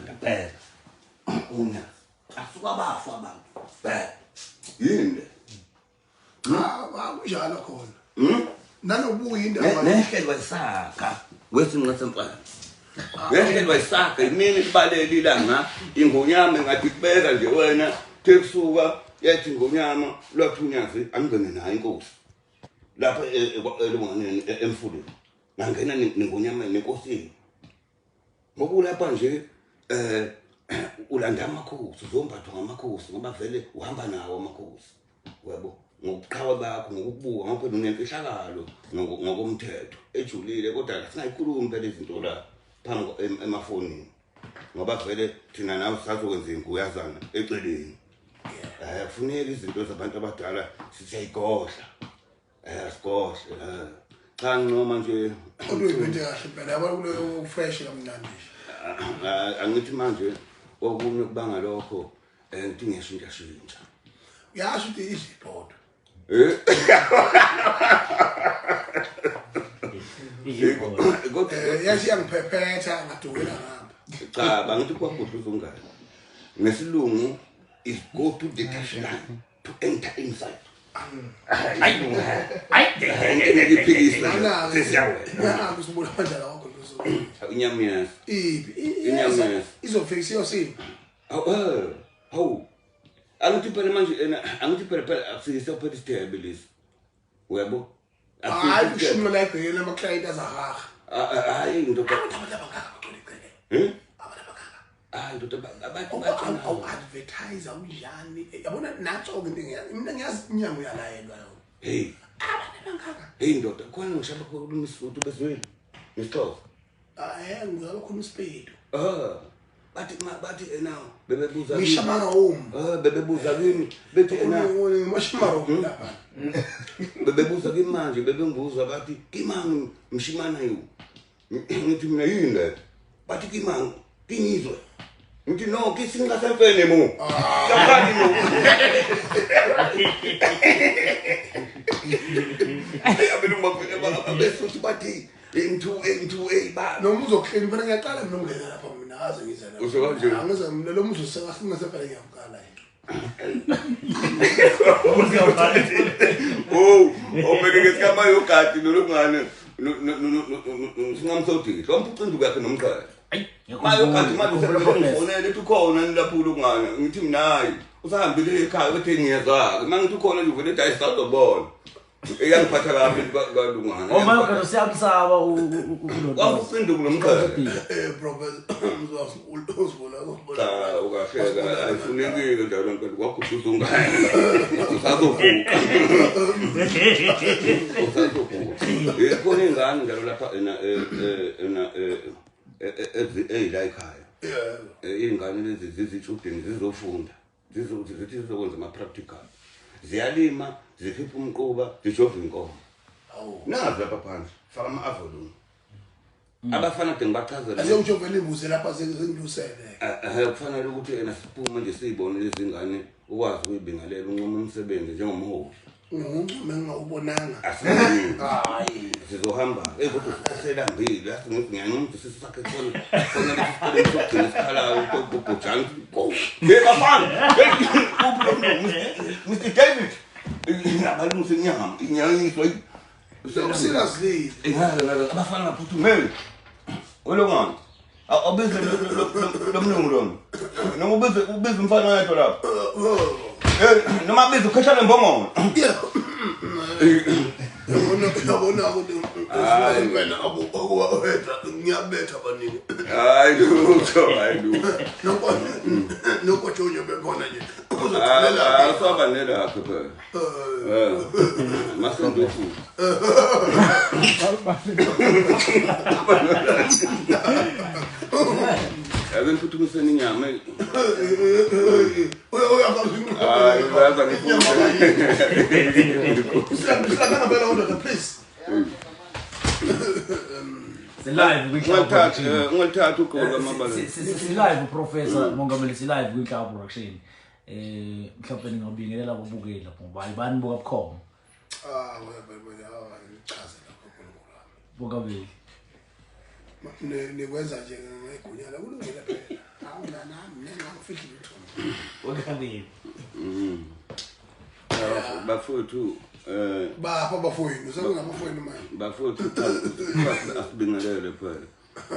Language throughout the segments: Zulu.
ekhanda, bheka unyazi, asuka bafa abantu, bheka yini le? Cha, akunjalo khona. Nanobuya indaba. Nehlelwa isaga wesinqa semfana, ngehlelwa isaga imini libalele ilanga, ingonyama ngathi kubeka nje wena thekusuka yathi ingonyama lwathi unyazi angene nayo inkosi lapha elunganeni emfuleni, ngangena nengonyama nenkosini. Ngokulapha nje ulanda amakhosi, uzombathwa ngamakhosi ngoba vele uhamba nawo amakhosi, uyabo, ngobuqhawe bakho, ngokubuka, ngoba phela unemfihlakalo ngokomthetho ejulile, kodwa singayikhulumi phela izinto la phambi emafonini ngoba vele thina nawe sisazokwenza inguyazana eceleni. Kufuneka izinto zabantu abadala siyayigodla, sigodle. Cha, nginqoma nje. Kodwa uyiphethe kahle phela, yabona kuleyo fresh kamnandi nje. Angithi manje okunye kubanga lokho, ngithi ngiyashintsha shintsha. Uyasho ukuthi izibhodo. Kodwa Yathi yangiphephetha ngadukela ngapha. Cha, bangithi kwakudla uzungane. Ngesilungu is go to the cash line to enter inside. Hayi, hayi. Ngiphikisa. Nana. Sesiyawela. Nana usibula kanjalo wakho lozo. Inyama yasi. Iphi? Inyama yasi. Izofika iyosini. Hawu, hawu. Angithi phela manje ena, angithi phela phela akusiyise phela isithebe lesi. Uyabo? Hayi, ushumela la egcekeni ama client azahaha. Hayi ndoda. Abantu abangaka bagcwele igceke. Eh? Abantu abangaka. Hayi ndoda, bathi Awu advertise unjani? Yabona natso ke into engiyazi. Mina ngiyazi inyama uyalayelwa yona. Hey. Abantu abangaka. Hey ndoda, khona ngishaba khuluma isiSuthu bezweli. Ngesixhosa. Ah, ngizama khuluma isiPedu. Bathi ma bathi ena bebebuza kimi. Ngishamara home. Bebebuza kimi bethi ena Mashamara home lapha. Bebebuza kimi manje, bebengibuza bathi kimang mshimana yo. Ngithi mina yini le? Bathi kimang kingizwe. Ngithi no, kisinga semfene mo. Kakhani mo. Abelungu bafike besuthi bathi M2 M2 A ba. Noma uzoklina phela, ngiyaqala mina ukungena lapha, mina aze ngize lapha. Usho kanje? Angize mina lo muzi usekasinga sefele ngiyaqala yini. Oh, obeke ngesikama yogadi lolungane singamsodile. Wampucindu yakhe nomqhele. Hayi. Mayogadi manje usefonele ethi ukhona lapho ulungane. Ngithi mina hayi, usahambile ekhaya bethe ngiyeza. Mangithi ukhona nje uvele ethi hayi sazobona. Eyangiphatha kabi kalungane. Oh, mayo siyamsaba ukulona. Wampucindu kunomqhele. Professor uzibona uzibona. Cha, ukahleka ayifunekile njalo nto kwaguquza ungane. Usazovuka. Usazovuka. Khona ingane njalo lapha ena ena eyila ekhaya. Yebo. Iy'ngane lezi zizitshudeni zizofunda. Zizokuthi zithi zizokwenza ama-practical. Ziyalima, zikhipha umquba, zijova inkomo. Hawu. Nazi lapha phansi, faka ama-avalon. Abafana kade ngibachazela. Aziyongijovela imbuzi lapha zengilusele. Kufanele ukuthi ena siphume nje siyibone lezi ngane, ukwazi ukuyibingalela uncoma umsebenzi njengomholi. Unguncome ngingawubonanga. Asiningi. Hayi. Sizohamba. Kodwa uselambile, yazi ngithi ngiyancoma ukuthi sisi sakhe khona. Khona lesi sikole sokugcina esikhalayo, ubhojana, go. Hey bafana. Hey, uphi lo mlungu? Mr David. Abalungisa inyama, inyama Seriously. Abafana baphuthume. Olongani. Abize lo mlungu lona. Noma ubize umfana wedwa lapha. Noma abize ukhehla lembongolo. Yabona yabona ukuthi wena akuwetha ngiyabetha abaningi. Hayi lutho, hayi lutho. Nonkojonyo bekhona nje. Uzothulela. Asaba nelakhe phela. Masendofu. Ake ngiphuthumiseni inyama. Hayi, uyaza ngifuna. Sihlangana phela please. Live Ungalithathi, ungalithathi ugqoke amabala. Si live Professor Mongameli, si live kwiNhlaba Production. Mhlawumbe ningabingelela ababukeli lapho ngoba ayibani buka bukhoma. Ah, wena ngichaze lapho uNkulunkulu wami. Mongameli. Nikwenza nje ngegunya la kulungile phela. Hawu. Angifihli lutho. Mongameli. Bafowethu Bapha abafowenu, sekungabafowenu manje. Bafowethu, cha, asibingelele phela.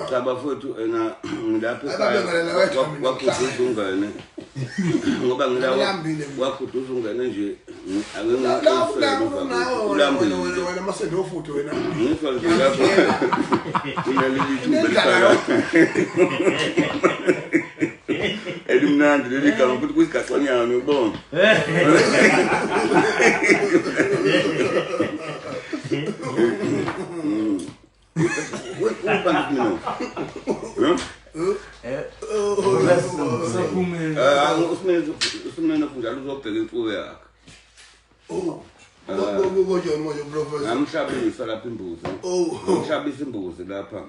Cha bafowethu, ena ngilapha Ababingelela wedwa mina. Wakhuduza ungene ngoba ngila Ngilambile mina. Wakhuduza ungene nje. La la nawe wena wena wena masendo futhi wena. Ngizwa nje lapho kunaleli thuba Inendlala. Elimnandi leli gama futhi kuyisigaxanyana, ubona. Ubantu mina. Saphumela. Usimene njalo uzobheka imfuyo yakhe. Oh. Konjani manje, professor? Ngamhlabisa lapha imbuzi. Oh. Ngamhlabisa imbuzi lapha.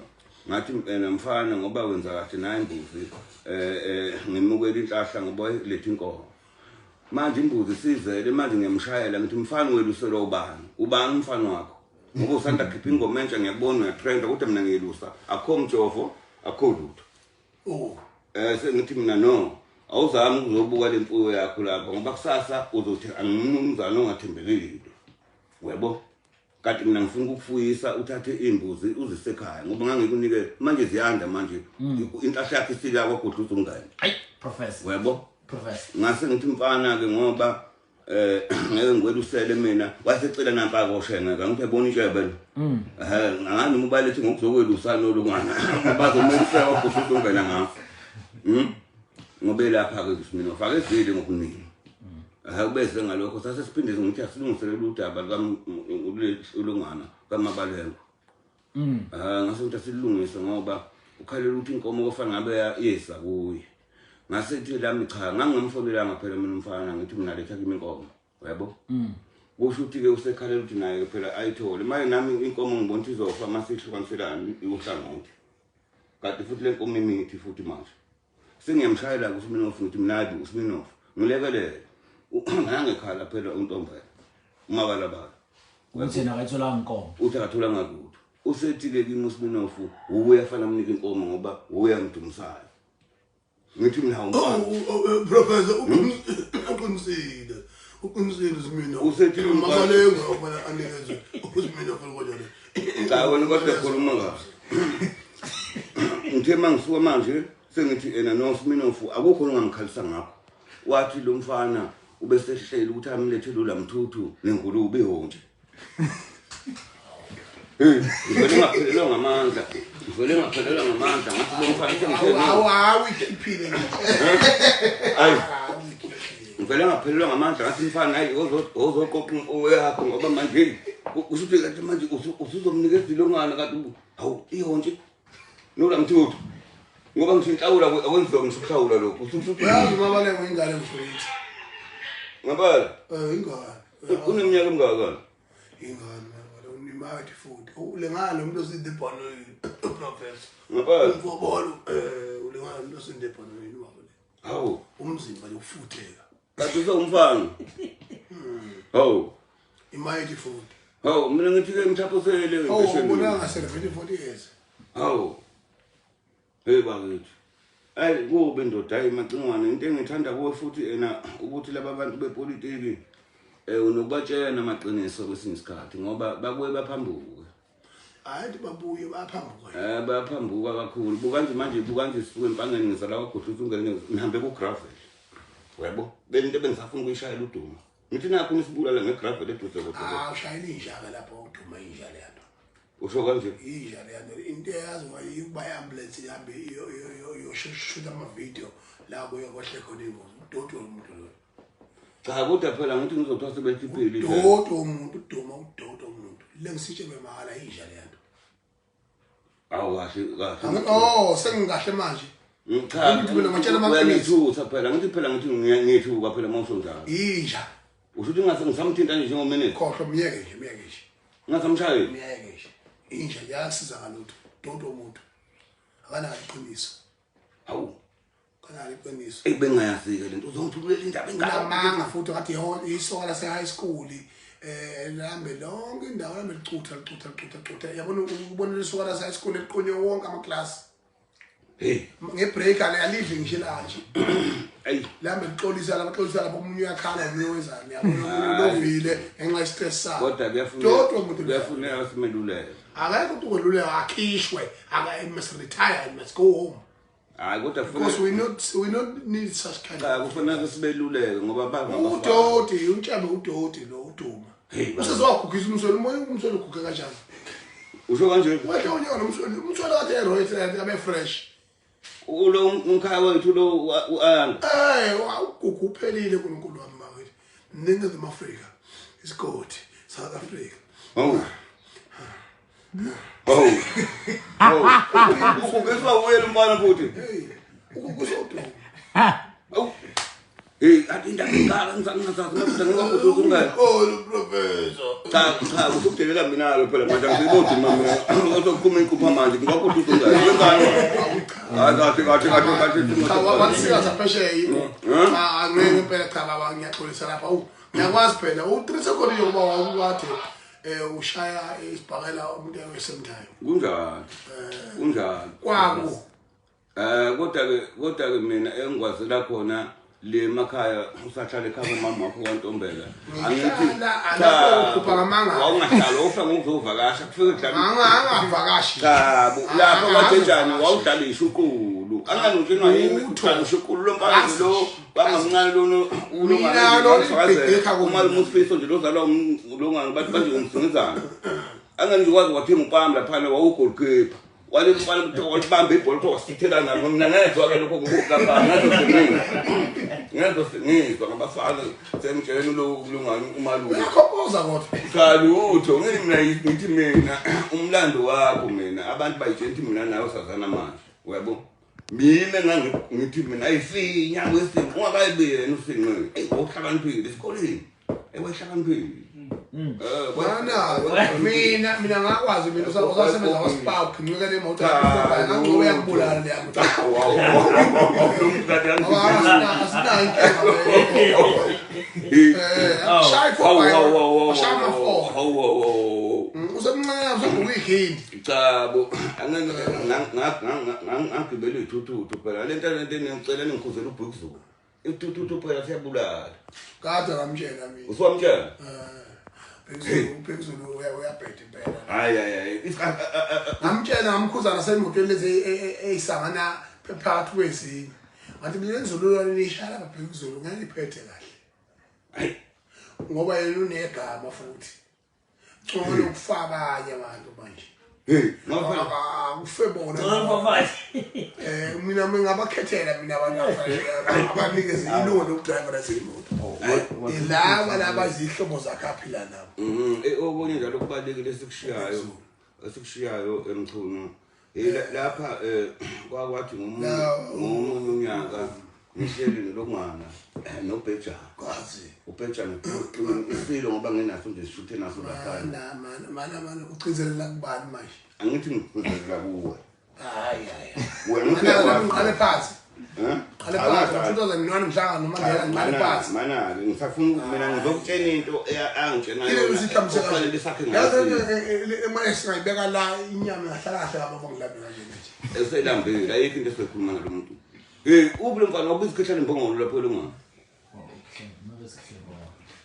Ngathi ena mfana, ngoba wenza kahle naye imbuzi, ngimukela inhlahla ngoba letha inkomo. Manje imbuzi sizele manje, ngiyamshayela ngithi, mfana, weluselwa ubani? Ubani umfana wakho? Ngoba usanda khipha ingoma entsha, ngiyakubona uyatrenda, kodwa mina ngiyelusa. Akho mjovo, akho lutho. Oh. Sengithi mina no, awuzami ukuzobuka le mfuyo yakho lapha ngoba kusasa uzothi angimnumzane ongathembekile. Uyabo? Kanti mina ngifuna ukukufuyisa, uthathe imbuzi uzise ekhaya ngoba ngangikunike manje ziyanda manje. Inhlahla yakho isila kwagudluza umngane. Hayi, professor. Uyabo? Professor. Ngase ngithi mfana ke, ngoba ngeke ngikwelusele mina, wasecela nampa koshenga ngiphe bona intshebe lo. Ngani noma ubalethi ngokuzokwelusa nolungana bazomelusela kwagudluza ungena ngawo. Ngoba lapha ke mina ufake ezile ngokuningi. Akubeze ngalokho sase siphinde ngithi asilungiselele udaba lika ulungana kamabaleko. Ngase ukuthi asilungise ngoba ukhalela ukuthi inkomo kofana ngabe yesa kuye. Ngase thi lami cha, ngangingamfonelanga phela mina umfana, ngithi mina letha kimi inkomo. Uyabo? Kusho ukuthi ke usekhalela ukuthi naye phela ayithole. Manje nami inkomo ngibona ukuthi izofa masihlukaniselana uhlangothi. Kanti futhi le nkomo imithi futhi manje. Sengiyamshayela kuSminoff ngithi mnabi uSminoff ngilekelele. Ngangekhala phela untombela. Umabalabala. Ukuthi yena akayitholanga inkomo. Uthi akatholanga lutho. Usethi-ke kimi uSminoff ubuye afana amnika inkomo ngoba uye amdumisayo. Ngithi mina umfana. Oh, professor, uqinisile. Uqinisile Simina. Usethi umfana- Mabalengo ofana anikezwe uSimina kodwa le. Cha wena kodwa khuluma kahle. Ngithe mangisuka manje sengithi ena no Sminoff akukho ongangikhalisa ngakho. Wathi lo mfana ubesehleli ukuthi amlethele ulamthuthu nengulube ihonje. Hey, ngivele ngaphelelwa ngamandla. Ngivele ngaphelelwa ngamandla ngathi lo mfana sengithe Awu awu ikhiphile nje. Ayi. Ngivele ngaphelelwa ngamandla ngathi mfana, hayi, ozoqoqa imfuyo yakho ngoba manje hey, usho ukuthi kanti manje usuzomnikeza ilongana kanti hawu ihonje nolamthuthu. Ngoba ngisho inhlawula akwenziwa ngisho ukuhlawula lokho. Usuthi Uyazi uMabaleko ingane mfowethu. Ngabala. Ingane. Uneminyaka emingakani? Ingane Mabaleko unimathi futhi. Ulengana nomuntu osinde ebhanoyini, professor. Ngabala. Umfobolo ulengana nomuntu osinde ebhanoyini Mabaleko. Hawu, Umzimba nje ufutheka. Kanti usewumfana. Hawu. Imighty futhi. Hawu, mina ngithi ke mthaphosele. Oh, ubona nga celebrate 40 years. Hawu. Hey bakithi. Ayi kube ndoda, hayi Macingwane, into engithanda kuwe futhi ena ukuthi laba bantu bepolitiki unokubatshela namaqiniso kwesinye isikhathi ngoba bakuye baphambuke. Hayi, babuye baphambuka. Bayaphambuka kakhulu. Buka nje manje, buka nje sisuke empangeni ngizala kwaGudluza ungene ngihambe ku gravel. Uyabo? Bento bengisafuna ukuyishayela udumo. Ngithi nakho nisibulala ngegravel eduze kodwa. Ah, ushayela inja ke lapho, uduma inja leyo. Usho kanje. Inja leyo into eyaziwa ukuba i-ambulance ihambe iyoshutha ama-video la kuye kwehle khona ingozi. Udoti womuntu lo. Cha kodwa phela ngithi ngizothiwa sebekhiphile indlela. Udoti womuntu, uduma udoti womuntu. Le ngisitshe bemahhala inja leyo. Awu kahle kahle. Oh, sengikahle manje. Cha. Ngithi mina ngatshela amaqiniso. Uyangithusa phela, ngithi phela ngithi ngiyethuka phela mawusho njalo. Inja. Usho ukuthi ngase ngisamthinta nje njengominute. Khohlwa, myeke nje, myeke nje. Ngasamshayeli. Myeke nje. Inja yakusiza ngalutho. Udoti womuntu. Akanalo iqiniso. Hawu. Akanalo iqiniso. Ey bengayazi-ke lento uzongithulela indaba engaka. Namanga futhi ngathi isoka lase high school lihambe lonke indawo, lihambe licutha licutha licutha licutha, yabona, ukubona isoka lase high school eliqonywe wonke amaklasi. Hey. Ngebreak alidli ngisho ilantshi. Ayi. Lambe lixolisa lapha xolisa lapha omunye uyakhala omunye wenzani yabona lovile ngenxa yestress sakhe. Kodwa kuyafuneka. Doti womuntu. Kuyafuneka simeluleke. Akekho umuntu ongeluleka akhishwe, aka must retire and must go home. Hayi kodwa Because kufuneka we not need such kind cha of. kufuneka sibeluleke ngoba bangabafana. Udoti, untshebe udoti lo uduma. Hey, baba. Usezowagugisa umsweli, umoya umsweli uguge kanjani? Usho kanje Wehle unyaka nomsweli, umsweli kade eroyithe abe fresh. ulo umkhaya wethu lo uanga. Eh, ugugu uphelile uNkulunkulu wami bakithi. Ningizimu Afrika isigodi South Africa. Oh. Oh. Oh. Ugugiswa uye umfana futhi. Hey, ugugu soduma. Awu. Hey, athi indaba iqala ngisangazazi madoda ngingakudlula ungane. Oh, professor. Cha cha usukudelela mina lo phela manje angibodi mina uzokukhuma inkupha manje ngingakudlula ungane. Wenzani? Hayi kahle kahle kahle kahle. Cha wansika saphesheya yikho. Cha angeke impela cha baba ngiyaxolisa lapha. Awu, ngiyakwazi phela. U3 seconds nje ngoba wawukade ushaya isibhakela umuntu esemthayo. Kunjani? Kunjani? Kwaku. Kodwa ke mina engikwazela khona le emakhaya usahlala ekhaya mama wakho kwaNtombela. Ngihlala alapho ukhupha ngamanga. Wawungahlala ufika ngokuzovakasha kufike kudlala. Angavakashi. Cha bo lapho kwaJenjani wawudlala ishuqulu. Angani utshenwa yimi udlala ishuqulu lo mfana lo bangamncane lo Mina lo libhekha uma uMusifiso nje lozalwa longani bathi manje ngimsingizana. Angani nje wazi wathenga upamla phana wawugolkeeper. Wale mfana kuthiwa walibamba ibhola kuthiwa wasithela nalo mina ngezwa ke lokho ngokugabha ngazo sengizwa ngabafana sengitshela lo lungani umalume. Uyakhophoza kodwa. Cha lutho ngini mina ngithi mina umlando wakho mina abantu bayitshela ukuthi mina nawe sazana manje uyabo. Mina ngithi mina ayifinya wesinqe ungakayibi yena usinqe. Ey wokuhlakaniphile esikoleni. Ewehlakaniphile. Mana mina ngakwazi mina usasebenza kwaSpark ngincike nemoto ngangcobe yakubulala le yami. Asina inkinga. Shaya 4 shaya 4. Usemncane usegqoke ikhindi. Cha bo ngangigibele ithuthu phela lento ngicela ningikhuzele uBhukuzulu. Ithuthu phela siyabulala. Kade ngamtshela mina. Usuwamtshela? Ubhekuzulu uyabheda impela. Hayi hayi. Ngamtshela ngamkhuza nasemotweni lezi eyisangana phakathi kwezinye. Ngathi mina lenzululwane nishaya lapha Bhekuzulu ngeke iphethe kahle. Hayi. Ngoba yena unegama futhi. Ngcono ukufa abanye abantu manje. Hey, ngoba bona. Mina ngingabakhethela mina abantu abanikeze ilungelo lokudrive lezimoto. Ilaba laba izihlobo zakhe aphila nabo. Okunye njalo kubalekile esikushiyayo eMchunu. Lapha kwakwathi ngomunye unyaka ngihleli nolongwana noBhejana. Kwazi. uBhejana isilo ngoba ngenaso nje sishuthe naso lapha. Mana ugcizelela kubani manje? Angithi ngigcizelela kuwe. Hayi hayi. Wena ngiqale phansi. Qale phansi 2001 mhlangano noMandela ngiqale phansi. Mana ngisafuna mina ngizokutshela into angitshena yona. Kufanele sakhe ngayo. Yazi manje singayibeka la inyama ngahlala kahle lapha ngilambe kanje nje. Eselambile ayikho into esikhuluma ngalo muntu. Hey, uphi lo mfana wabuza ikhehla lembongolo lapho longana?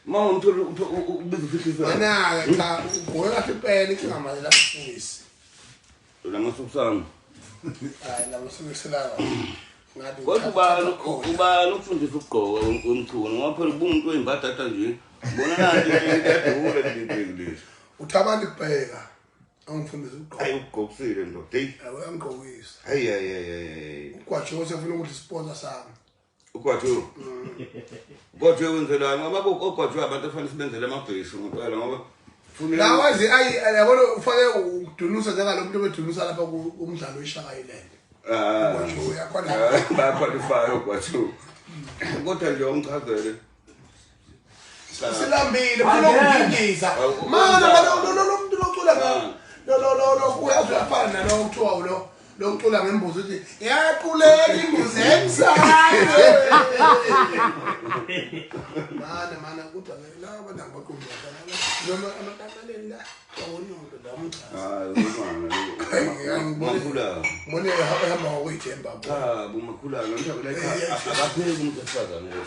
Mama umtholo ubiza ufihlisa. Mana cha ugqoke kahle impela inkinga manje la sifundisi. Lama sukusana. Hayi lama sukusela. Ngathi kodwa ubani ukufundisa ukugqoka umchunu ngoba phela ubumuntu oyimbadada nje. Bona nanti into edubule leli. Uthabani kubheka angifundisa ukugqoka. Hayi ugqokisile ndoda. Hey. Uyangigqokisa. Hayi hayi hayi. Ugwajo usefuna ukuthi sponsor sami. Ugwajo. Ugwajo wenzelani? Ngoba ogwajo abantu afanele sibenzele amabheshu ngempela ngoba la wazi ayi yabona ufake ukudunusa njengalo muntu obedunusa lapha kumdlalo weShaka Island. Ugwajo uyakhona. Bayaqualify ugwajo. Kodwa nje ungichazele. Silambile ufuna ukungingisa. Mana lo muntu locula lo uyazi uyafana nalo kuthiwa lo lokucula ngembuzi uthi yaquleka imbuzi emsane. Mana kodwa la abantu angibaqondi noma amakamaleni la awononto la umchaza. Hayi umama. Makhulana. Ngibone ehamba ngokuyithemba. Cha, bumakhulana mhlawumbe la ekhaya akapheki umuntu wesifazane lo.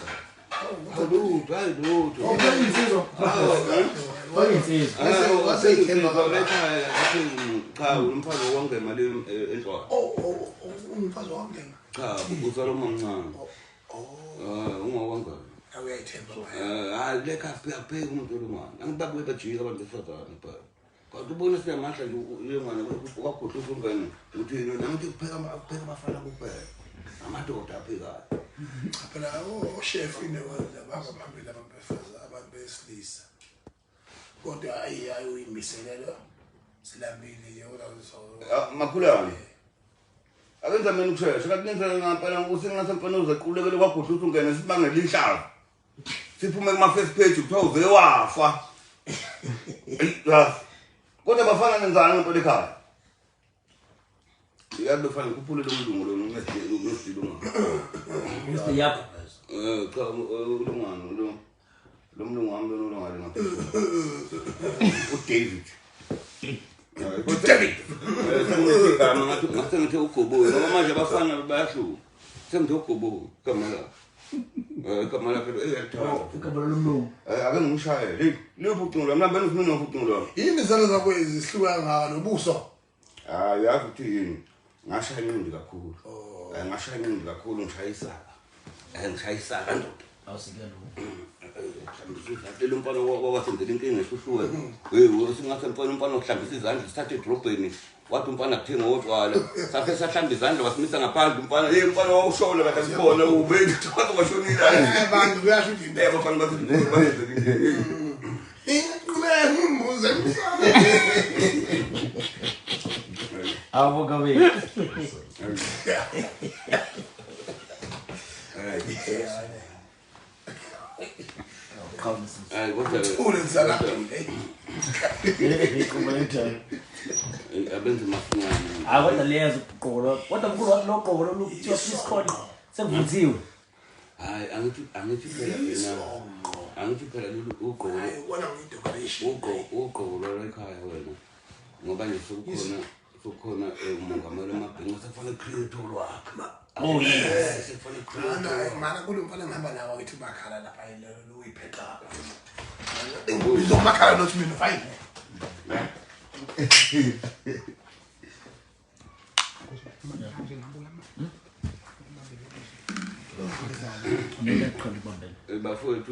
Lutho, hayi lutho. Insizwa. Insizwa. Waseyithemba la ekhaya akapheki umuntu. Cha, umfazi wangema le endlwana. Oh, umfazi wangema. Cha, uzalwa umamncane. Oh. Ungawangema. Awuyayithemba. Hayi le ekhaya akapheki umuntu olungwana. Angibabuye bajika abantu besifazane phela. Kanti ubona sinamandla nje uyengane kwakhohlisa umngane uthi yena nangithi kupheka kupheka abafana kuphela. Amadoda aphekayo. Phela o-chef inebanga phambili abantu besifazane abantu besilisa. Kodwa ayi ayi uyimiselelo silambile nje kodwa so Makhulane. Akenza mina ukushesha kanti nenza ngampela usengathi mfana uzaqulekele kwakhohlisa ungene sibangele inhlavu. Siphume kuma first page kuthiwa uze wafa. La. Kodwa bafana nenzani ngempela ekhaya? Yazi bafana khuphule lo mlungu lo ngesidilo unga. Mr. Yap. Cha ulungwana lo lo mlungu wami lo ngale ngaphezulu. uDavid. uDavid. Sengithi igama ngathi ngase ngithi ugoboyi ngoba manje abafana bayahluka. Sengithi ugoboyi igama lakhe. Igama lakhe lo eyalithanda. Igama lomlungu. Ake ngimshayele. Hey, liphi ucingo lwami? Mhlawumbe ufuna ucingo lwami. Yini izalo zakho ezihluka kangaka nobuso? Hayi yazi ukuthi yini? Ngashaya inqindi kakhulu. Ngashaya inqindi kakhulu ngishaya isaka. Ngishaya isaka ndoda. Awusikelo. Hlambisa izandla lo mfana wakwasenzela inkinga ehluhluwe. Hey, usingathi mfana uhlambisa izandla sithathe edrobheni. Wathi umfana kuthenga otshwala. Safe sahlamba izandla wasimisa ngaphandle umfana. Hey umfana wawushona kahle sibona ubeni wathi washonile. Abantu kuyasho ukuthi Eh abafana bathi bayenzela inkinga. Inquleka umbuzo emsamo. Awu mongameli. Hayi kodwa Ule nzala. Abenze masinyane. Hayi kodwa leyazi ugqoko lo. Kodwa mkhulu wathi lo gqoko lo kuthiwa Swiss sekuvuthiwe. Hayi angithi phela mina. Angithi phela lolu ugqoko Hayi ubona ngidecoration. ugqoko lwala ekhaya wena. Ngoba nje sekukhona umongameli wamabhinca sekufanele create olwakhe. Oh yes. Sekufanele create. Mana mana kulo mfana ngihamba nawo ngithi bakhala lapha lo uyipheqa. Ngizomakhala nothi mina fine. Ngeke qhala ibambele. Bafowethu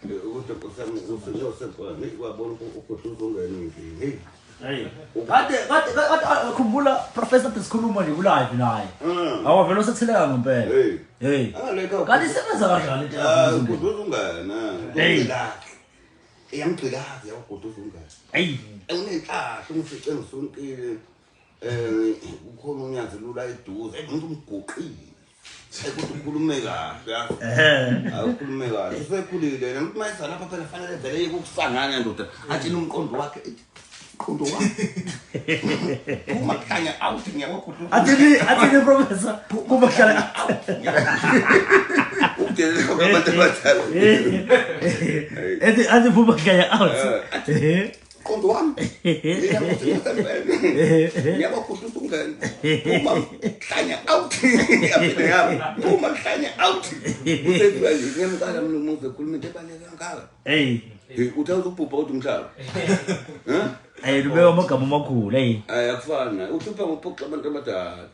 kodwa nkosami usekhona wabona ukhohlisa ungene nje. Hey. Hey. Kade khumbula professor sikhuluma nje ku live naye. Awu vele usetheleka ngempela. Hey. Hey. Angalekha. Kanti isebenza kanjani into Ah, yakho? uguduza ungena. Hey. Lakhe. Iyamgqilaza yaguduza ungena. Hey. Unenhlahla umfice ngisontile. Ukhona unyazi lula eduze, umuntu umgoqile. Ekuthi ukhulume kahle yazi. Awukhulume kahle. Usekhulile yena ukuthi mayeza lapha phela fanele vele yeke ukusangana ndoda. Atshele umqondo wakhe ethi umqondo wakhe. Phuma kuhlanya out ngiyakwaguduza. Athini professor kuba kuhlala Ukudelela kwabantu abadala. Ethi phuma kuhlala out. Mqondo wami. Mina ngiyakwaguduza ungene. Phuma kuhlanya out. Yaphinde yami. Phuma kuhlanya out. Usethi nje ngiyamqala mina umuze ekhuluma into ebaluleke kangaka. Hey. Hey, uthi awuzubhubha kodwa umhlaba. Eh? Hey lubeka amagama amakhulu hey. Hayi akufani. Uhlupha ngokuphoxa abantu abadala.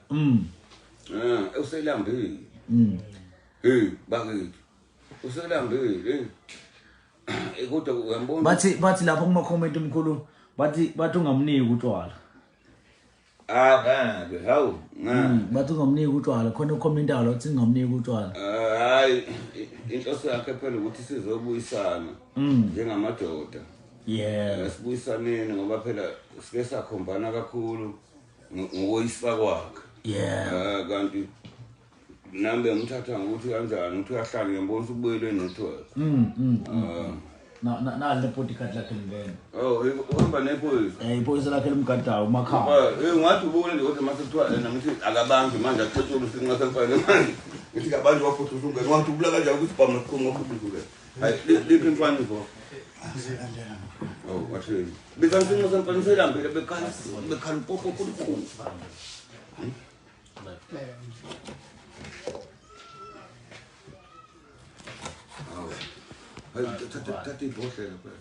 Uselambile. Hey, bakithi. Uselambile. Hey. Kodwa uyambona. Bathi lapha kuma comment omkhulu bathi ungamniki utshwala. Ah, ngeke. Hawu, ngeke. Bathi ungamniki utshwala khona ucommentalo uthi ungamniki utshwala. Hayi, inhloso yakhe phela ukuthi sizobuyisana njengamadoda. Yeah. Sibuyisaneni ngoba phela sike sakhombana kakhulu ngokoyisa kwakhe. Yeah. Kanti nami bengimthatha ngokuthi kanjani ukuthi uyahlala ngiyambona usubuyele network. Na le bodyguard lakhe lingena. Oh, uhamba nephoyisa. Iphoyisa lakhe limgadayo umakhaya. Ngathi ubone nje kodwa mase kuthiwa yena ngithi akabangi manje axetshwe usinqa semfana manje. Ngithi kabanji wafuthi usungena wathi ubula kanjani ukuthi bhamu sikhonga wafuthi usungena. Hayi liphi imfana ivo? Oh, wathini? Biza nsinqa semfanisela bekhala bekhala upopo kulikhulu. Hawu. Hayi, thatha thatha ibhodlela phela.